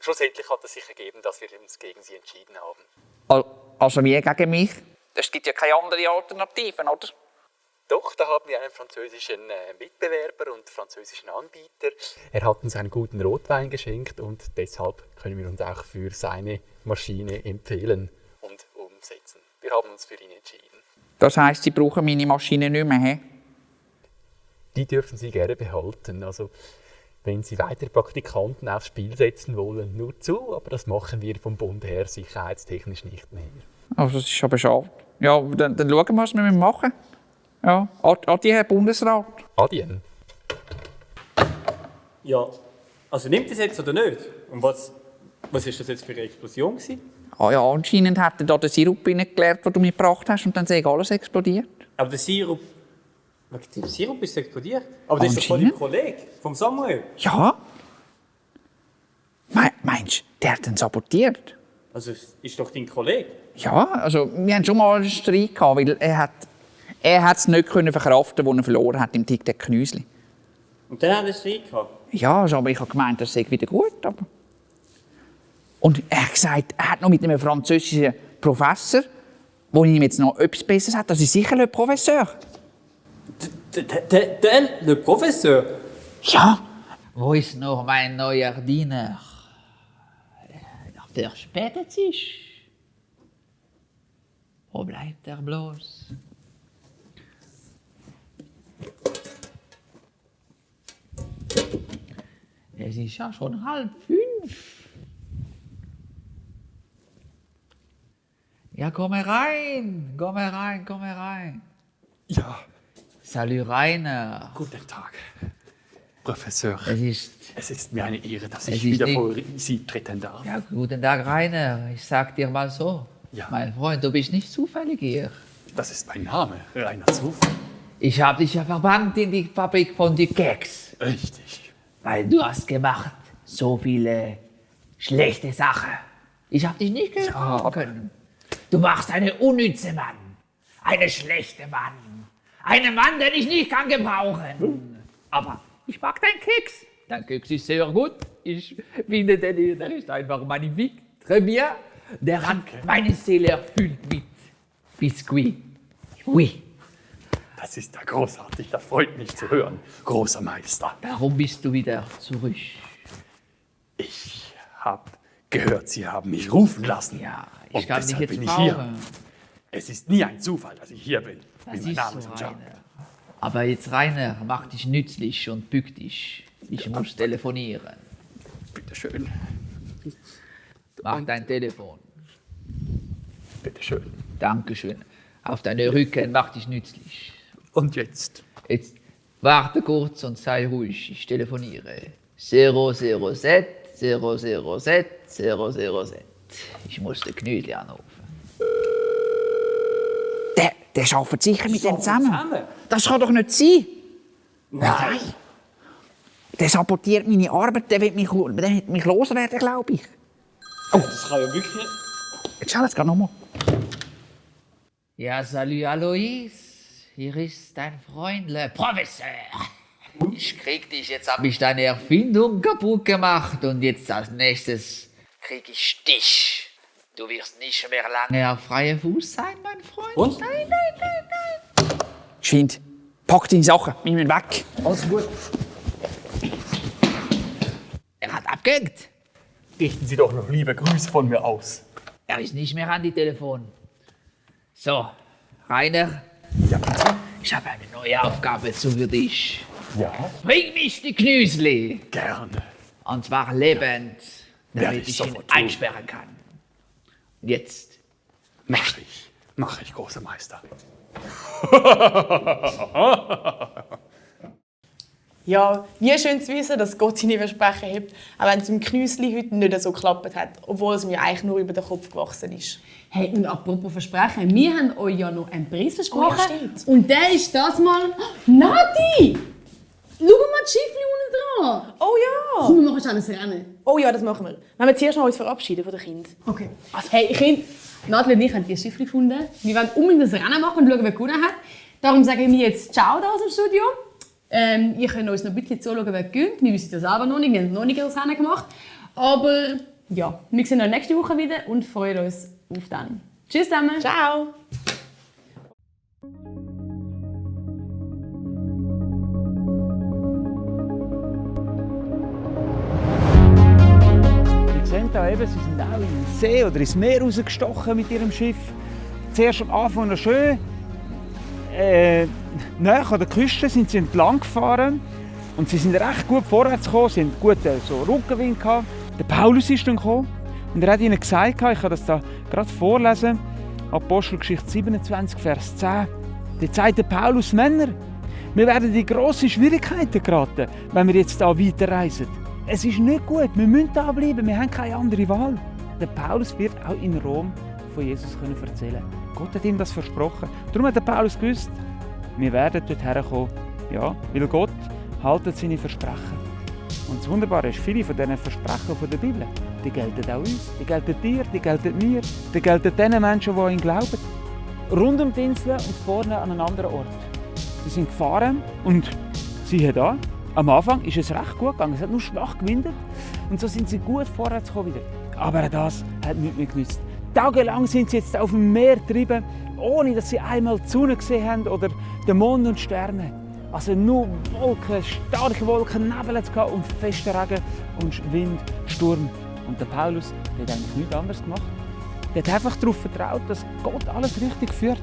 Schlussendlich hat es sich ergeben, dass wir uns gegen sie entschieden haben. Also wie gegen mich? Es gibt ja keine anderen Alternativen, oder? Doch, da haben wir einen französischen Mitbewerber und französischen Anbieter. Er hat uns einen guten Rotwein geschenkt und deshalb können wir uns auch für seine Maschine empfehlen und umsetzen. Wir haben uns für ihn entschieden. Das heisst, Sie brauchen meine Maschine nicht mehr, he? Die dürfen Sie gerne behalten. Also, wenn Sie weitere Praktikanten aufs Spiel setzen wollen, nur zu, aber das machen wir vom Bund her sicherheitstechnisch nicht mehr. Also das ist aber schade. Ja, dann schauen wir, was wir machen. Ja, Adi, Herr Bundesrat. Adien. Ja, also nimmt das jetzt oder nicht? Und was ist das jetzt für eine Explosion gewesen? Ah ja, anscheinend hat er da den Sirup reingeleert, den du mitgebracht hast, und dann ist alles explodiert. Aber der Sirup... Wegen dem Sirup ist es explodiert? Aber das ist doch von deinem Kollegen, vom Samuel. Ja? Meinst du, der hat ihn sabotiert? Also, ist doch dein Kollege? Ja, also wir haben schon mal einen Streit gehabt, weil er hat es nicht verkraften, was er verloren hat im Tic-Tac-Knüsli. Und dann hat er einen Streit gehabt? Ja, also, aber ich habe gemeint, das sei wieder gut. Aber... Und er hat gesagt, er hat noch mit einem französischen Professor, der ihm jetzt noch etwas Besseres hat, das ist sicher le Professeur. Le Professeur? Ja. Wo ist noch mein neuer Diener? Er verspätet sich. Wo bleibt er bloß? Es ist ja schon 4:30. Ja, komm herein, komm herein, komm herein. Ja. Salut Rainer. Guten Tag, Professor. Es ist mir eine Ehre, dass ich wieder vor Sie treten darf. Ja, guten Tag, Rainer. Ich sag dir mal so. Ja. Mein Freund, du bist nicht zufällig hier. Das ist mein Name, Rainer Zufall. Ich habe dich ja verbannt in die Fabrik von die Keks. Richtig. Weil du hast gemacht so viele schlechte Sachen. Ich habe dich nicht gebrauchen. Du machst eine unnütze Mann. Eine schlechte Mann. Einen Mann, den ich nicht kann gebrauchen. Aber ich mag deinen Keks. Dein Keks ist sehr gut. Ich finde, der ist einfach magnifique. Très bien. Der hat meine Seele erfüllt mit Biscuit. Oui. Das ist ja großartig, das freut mich zu hören, großer Meister. Warum bist du wieder zurück? Ich habe gehört, Sie haben mich rufen lassen. Ja, ich und kann dich deshalb jetzt bin ich hier. brauchen. Es ist nie ein Zufall, dass ich hier bin. Das Mein ist Name so, ist Jacques. Rainer. Aber jetzt, Rainer, mach dich nützlich und bück dich. Ich muss telefonieren. Bitte schön. Mach dein Telefon. Bitte schön. Dankeschön. Auf deine Rücken, mach dich nützlich. Und jetzt? Jetzt warte kurz und sei ruhig. Ich telefoniere. 007 007 007. Ich muss den Knüdli anrufen. Der arbeitet sicher mit dem zusammen. Das kann doch nicht sein. Nein. Der sabotiert meine Arbeit, der wird mich loswerden, glaube ich. Oh, das kann ja wirklich nicht. Jetzt schau, jetzt geh nochmal. Ja, salut Alois. Hier ist dein Freund, le Professeur. Ich krieg dich, jetzt hab ich deine Erfindung kaputt gemacht und jetzt als nächstes krieg ich dich. Du wirst nicht mehr lange auf freiem Fuß sein, mein Freund. Und? Nein, nein, nein, nein. Geschwind, pack deine Sachen, wir müssen weg. Alles gut. Er hat abgehängt. Richten Sie doch noch liebe Grüße von mir aus. Er ist nicht mehr an die Telefon. So, Rainer. Ja. Ich habe eine neue Aufgabe für dich. Ja. Bring mich die Knüsli. Gerne. Und zwar lebend, Werde damit ich ich ihn sofort tun. einsperren kann. Und jetzt. Mach ich, großer Meister. Ja, wie schön zu wissen, dass Gott seine Versprechen hält, auch wenn es im Knüsli heute nicht so geklappt hat, obwohl es mir eigentlich nur über den Kopf gewachsen ist. Hey, und apropos Versprechen, wir haben euch ja noch einen Preis versprochen. Oh, ja, stimmt. Und der ist das mal... Nati! Schau mal die Schiffli unten dran. Oh ja! Komm, wir machen schnell ein Rennen. Oh ja, das machen wir. Wenn wir zuerst noch uns verabschieden von den Kindern. Okay. Also hey, Kind, Nadel und ich haben die Schiffli gefunden. Wir wollen unbedingt das Rennen machen und schauen, wer gewonnen hat. Darum sage ich mir jetzt Ciao da aus dem Studio. Ihr könnt uns noch ein bisschen zuschauen, wer gewinnt. Wir wissen das selber noch nicht, wir haben noch nicht das Rennen gemacht. Aber ja, wir sehen uns nächste Woche wieder und freuen uns auf dann. Tschüss zusammen. Ciao. Ihr seht da eben, sie sind auch in den See oder ins Meer rausgestochen mit ihrem Schiff. Zuerst am Anfang noch schön. Nahe an der Küste sind sie entlang gefahren und sie sind recht gut vorwärts gekommen. Sie hatten guten Rückenwind gehabt. Der Paulus ist dann gekommen und er hat ihnen gesagt, ich kann das da gerade vorlesen, Apostelgeschichte 27, Vers 10. Da sagt der Paulus: Männer, wir werden in grosse Schwierigkeiten geraten, wenn wir jetzt hier weiterreisen. Es ist nicht gut, wir müssen da bleiben, wir haben keine andere Wahl. Der Paulus wird auch in Rom von Jesus erzählen. Gott hat ihm das versprochen. Darum hat der Paulus gewusst, wir werden dort herkommen. Ja, weil Gott hält seine Versprechen. Und das Wunderbare ist, viele von diesen Versprechen der Bibel, die gelten auch uns, die gelten dir, die gelten mir, die gelten den Menschen, die an ihn glauben. Rund um die Insel und vorne an einem anderen Ort. Sie sind gefahren und siehe da, am Anfang ist es recht gut gegangen. Es hat nur schwach gewindet und so sind sie gut vorwärts gekommen wieder. Aber das hat nichts mehr genützt. Tagelang sind sie jetzt auf dem Meer getrieben, ohne dass sie einmal die Sonne gesehen haben oder den Mond und Sterne. Also nur Wolken, starke Wolken, Nebel und festen Regen und Wind, Sturm. Und der Paulus der hat eigentlich nichts anderes gemacht. Der hat einfach darauf vertraut, dass Gott alles richtig führt.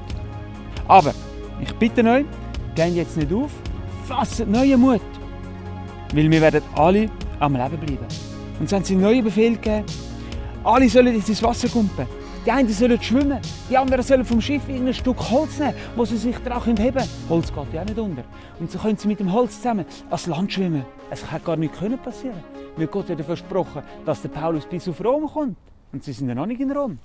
Aber ich bitte euch, geht jetzt nicht auf, fasst neuen Mut. Weil wir werden alle am Leben bleiben. Und so haben sie einen neuen Befehl gegeben. Alle sollen jetzt ins Wasser kumpen. Die einen sollen schwimmen, die anderen sollen vom Schiff ein Stück Holz nehmen, wo sie sich daran heben können. Holz geht ja auch nicht unter. Und so können sie mit dem Holz zusammen ans Land schwimmen. Es hätte gar nicht passieren können. Weil Gott hat versprochen, dass der Paulus bis auf Rom kommt. Und sie sind ja noch nicht in Rom.